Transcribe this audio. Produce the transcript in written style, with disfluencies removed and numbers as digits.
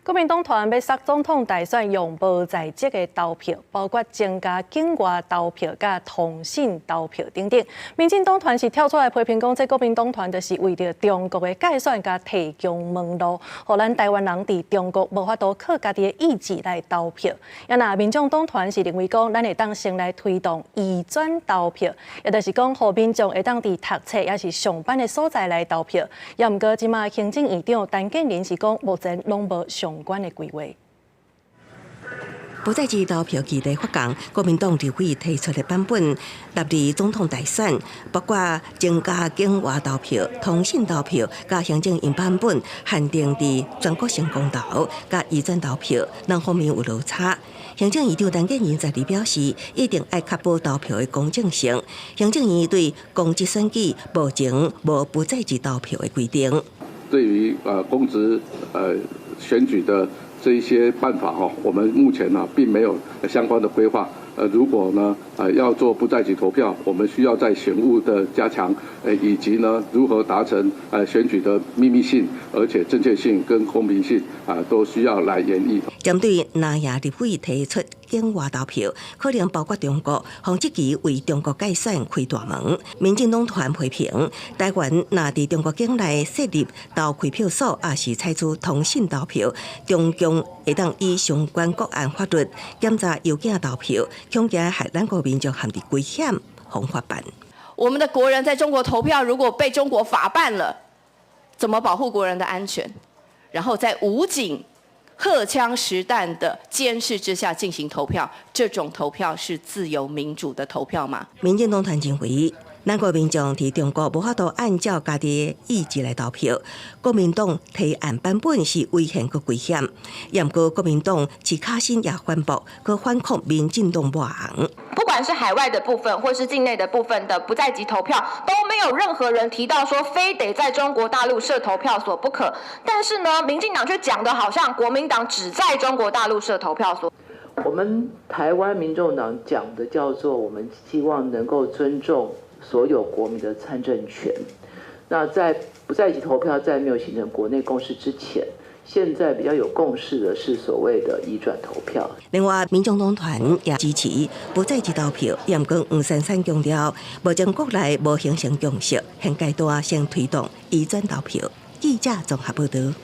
國民黨團欲殺總統大選用無在籍的投票，包括增加境外投票佮通訊投票等等。民進黨團是跳出來批評講，這國民黨團就是為著中國的介選佮提供門路，予咱台灣人佇中國無法度靠家己的意志來投票。啊若民眾黨團是認為講，咱會當先來推動移轉投票，也就是講，予民眾會當佇讀冊抑是上班的所在來投票。也毋過，這馬行政院長陳建仁是講，目前攏無相關的規劃。無在籍投票議題發酵，國民黨立委提出的版本，納入總統大選，包括增加境外投票、通訊投票，佮行政院版本限定佇全國性公投，佮移轉投票，兩方面有落差。行政院長陳建仁昨日表示，一定愛確保投票的公正性。行政院對公職選舉目前無不在籍投票的規定。對於公職選舉的這一些辦法哈，我們目前呢並沒有相關的規劃。如果呢要做不在籍投票，我們需要在選務的加強，以及呢如何達成選舉的秘密性，而且正確性跟公平性啊，都需要來研議。針對藍營立委提出境外投票，可能包括中國，防止其為中國介選開大門。民進黨團批評，台灣若佇中國境內設立投開票所，抑是採取通訊投票，中共會當以相關國安法律檢查郵件投票，恐驚害咱國民眾陷佇危險，予法辦。我們的國人在中國投票，如果被中國法辦了，怎麼保護國人的安全？然後在武警荷槍實彈的監視之下進行投票，這種投票是自由民主的投票嗎？民進黨團認為，咱國民眾佇中國無法度按照家己的意志來投票，國民黨提案版本是違憲閣危險。毋過國民黨徐巧芯也反駁，閣反控民進黨抹紅。不管是海外的部分，或是境內的部分的不在籍投票，都沒有任何人提到說非得在中國大陸設投票所不可。但是呢，民進黨卻講得好像國民黨只在中國大陸設投票所。我們台灣民眾黨講的叫做，我們希望能夠尊重所有國民的參政權。那在不在籍投票在沒有形成國內共識之前，現在比較有共識的是所謂的移轉投票。另外，民眾黨團也支持不在籍投票，毋過黃珊珊強調，目前國內無形成共識，現階段先推動移轉投票。記者綜合報道。